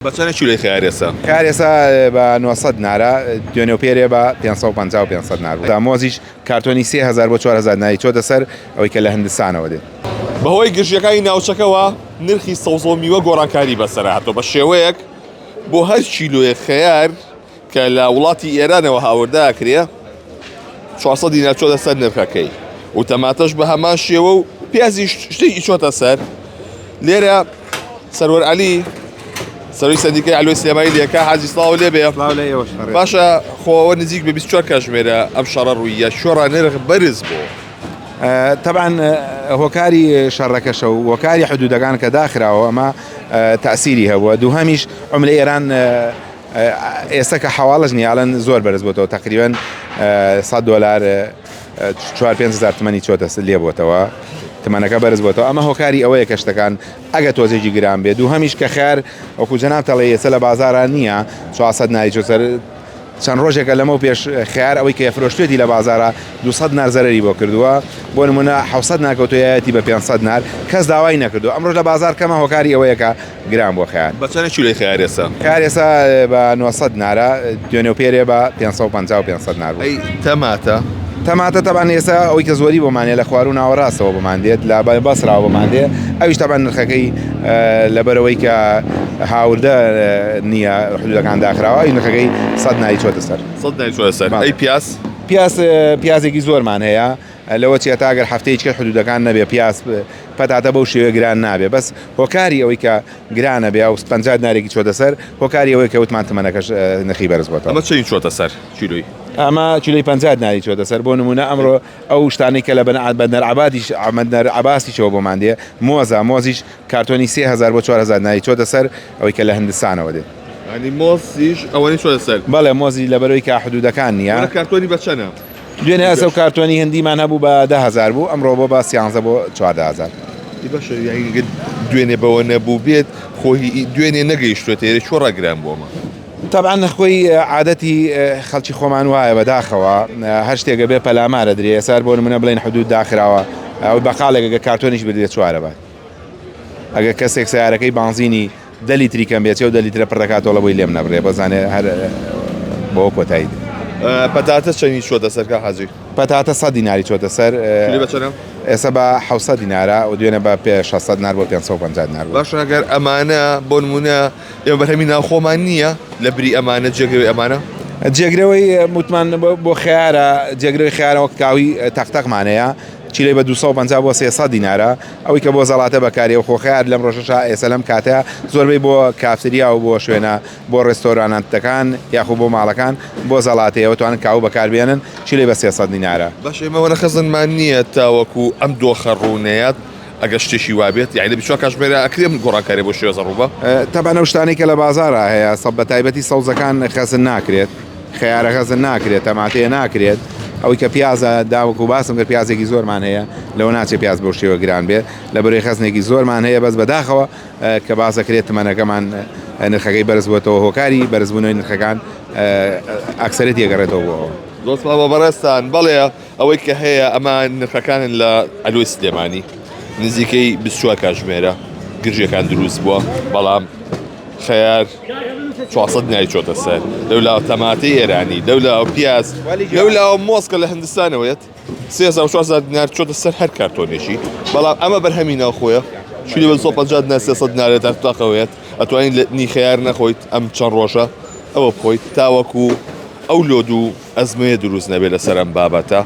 بە چەنە کیلۆی خەیار ئێستا؟ خەیار ئێستا بە 900 نارە، دوێنێ و پێرێ بە 550 و 500 نار بوو. مۆزیش کارتۆنی 3000 بۆ 4000 ناری چۆتە سەر، ئەوەی کە لە هندستانەوە دێت. بەهۆی گرژییەکانی ناوچەکەوە نرخی سەوزە و میوە گۆڕانکاری بەسەرا هاتووە، بە شێوەیەک بۆ هەر کیلۆیەک خەیار کە لە وڵاتی ئێرانەوە هاوردە ئەکرێ 400 دینار چۆتە سەر نرخەکەی و تەماتەش بە هەمان شێوە و پیازیش شتێکی چۆتە سەر لێرە سەروەر عەلی سەرۆی سەندیکای عەلوەی سلێمانی لێکا حاجی سڵاو لێ بێ باشە خۆەوە نزیک بە 24 کاتژمێرە ئەم شەڕە ڕوویە شۆڕا نرخ بەرز بۆ تەبعەن هۆکاری شەڕەکەشە و هۆکاری حدودەکان کە داخراوە ئەمە تاسیری هەبووە دووهەمیش عملەی ئێران ئێستا کە حواڵەش نییە ئەڵێن زۆر بەرز بۆتەوە تقریبا 100 دلار 4 5 هزار تمەنی چۆتە لێ بۆتەوە تمەنەکە بەرز بۆتەوە ئەمە هۆکاری ئەوەیە کە شتەکان ئەگە تۆزێکی گران بێ دوو هەمیش کە خیار وەکو جەناب تەڵێ ئێستا لە بازاران نییە 400 ناری چۆسەر چەند ڕۆژێکە لەمەو پێش خیار ئەوەی کە فرۆشتێتی لە بازارە 200 نار زەرەری بۆ کردووە بۆ نمونە 600 ناکەوتویەتی بە 500 نار کەس داوای نەکردو ئەمڕۆژ لە بازار کەمە هۆکاری ئەوەیە کە گران بووە خەیار. بە چەنە کیلۆی خەیار ئێستا؟ خەیار ئێستا بە 900 نارە، دوێنێ و پێرێ بە 550 و 500 نار بوو. ئەی تەماتە؟ تەماتە تەبعەن ئێستا ئەوەی کە زۆری بۆمان هەیە لە خواروو ناوەڕاستەوە بۆمان دێت، لە بەسراوە بۆمان دێ، ئەویش تەبعەن نرخەکەی لەبەرئەوەی کە هاوردە نییە حدوودەکان داخراوە، ئەویش نرخەکەی 100 ناری چۆتە سەر. 100 ناری چۆتە سەر. ئەی پیاز؟ پیاز پیازێکی زۆرمان هەیە. لەوە چیە تا گەر هەفتەیەکی کە حدودەکان نەبێ پیاز پەتاتە بەو شێوەیە گران نابێ بەس هۆکاری ئەوەی کە گرانە بێ ئەو 50 دینارێکی چۆتە سەر هۆکاری ئەوەی کە وتمان تمەنەکەش نرخی بەرز بۆتەوە. ئەمە چەنی چۆتە سەر کیلۆی؟ ئەمە کیلۆی 50 دیناری چۆتە سەر بۆ نمونە ئەمڕۆ ئەو شتانەی کە لە بەندەر عەبادیش بەندەر عەباسیشەوە بۆمان دێ مۆزە مۆزیش کارتۆنی 3000 بۆ 4000 دیناری چۆتە سەر ئەوەی کە لە هندستانەوە دێت. یانی مۆزیش ئەوەنەی چۆتە سەر؟ بەڵێ مۆزی لەبەرەوەی کە حدودەکان نییە. کارتۆنی بە چەنە؟ دوێنێ ئەسە و کارتۆنی هندیمان هەبوو بە 10 هەزار بوو ئەمڕۆ بۆ بە 13 بۆ 14 هەزار. ئی باشە یانی گەر دوێنێ بەوە نەبوو بێت خۆی دوێنێ نەگەیشتوێتە ئێرە چۆ ڕاگران بووە ئەمە؟ تەبعەن خۆی عادەتی خەڵکی خۆمان وایە بەداخەوە هەر شتێکە بێ پەلامارە درێ ئێستا بۆ نمونە بڵێن حدود داخراوە ئەو بەقاڵێک ئەگەر کارتۆنیش بدرێ چوارە بات ئەگەر کەسێک سیارەکەی بانزینی دە لیتری کەم بێ چێ و دە لیترە پڕ دەکاتەوە لە بۆی لێم نەبرێ بەزانێ هەر بەوە کۆتایی دێ. پەتاتە چەنی چۆتە سەر کاک حاجی؟ پەتاتە سە دیناری چۆتە سەر. کیلۆی بە چەنە؟ ئێستا بە 700 دینارە و دوێنێ بە پێ 600 دینار بۆ 550 دینار بوو. باشە گەر ئەمانە بۆ نمونە ئێمە بەرهەمی ناوخۆمان نییە لە بری ئەمانە جێگرەوەی ئەمانە؟ جێگرەوەی وتمان بۆ خەیارە جێگرەوەی خەیارە وەک کاوی تەقتەقمان هەیە کیلۆی بە 250 بۆ 300 دینارە ئەوەی کە بۆ زەڵاتە بەکارێ و خۆ خەیار لەم ڕۆژەشا ئێستا لەم کاتە زۆربەی بۆ کافتریا و بۆ شوێنە بۆ ڕێستۆرانانتەکان یاخو بۆ ماڵەکان بۆ زەڵاتەیە و توانن کاو بەکاربێنن کیلۆی بە 300 دینارە. باشە ئێمە وەرە خەزنمان نییە تاوەکو ئەم دۆخە ڕوونەیات ئەگەر شتێکی وابێت یانی لە 24 کاتژمێرا ئەکرێ ئەم گۆڕانکاریە بۆ شێوازە ڕووبا؟ تەبعەن ئەو شتانەی کە لە بازاڕا هەیە بە تایبەتی سەوزەکان خەزن ناکرێت خەیارە خەزن ناکرێت تەماتەیە ناکرێت ئەوەی کە پیازە داوەکو باسم کرد پیازێکی زۆرمان هەیە لەوە ناچێت پیاز بەو شێوە گران بێت لە بەرەی خەزنێکی زۆرمان هەیە بەس بەداخەوە کە باس دەکرێت تمەنەکەمان نرخەکەی بەرز بووەتەوە هۆکاری بەرزبوونەوەی نرخەکان ئەکسەرێتی ئەگەڕێتەوە بۆ ئەوە. زۆر سپاس بۆ بەڕێزتان بەڵێ ئەوەی کە هەیە ئەمە نرخەکانن لە عەلوەی سلێمانی نزیکەی 24 کاتژمێرە گرژیەکان دروست بووە بەڵام خەیار 400 دیناری چۆتە سەر لەولاوە تەماتەی ئێرانی لەولاوە پیاز لەولاوە مۆز کە لە هندستانەوە یەت 3000 4000 دینار چۆتە سەر هەر کارتۆنێکی بەڵام ئەمە بەرهەمی ناوخۆیە چلی بە 250 دینار 300 دینارێ تا تاقەوەیەت ئەتوانین لە نی خەیار نەخۆیت ئەم چەند ڕۆژە ئەوە بخۆیت تاوەکو ئەو لۆد و ئەزمەیە دروست نەبێت لەسەر ئەم بابەتە.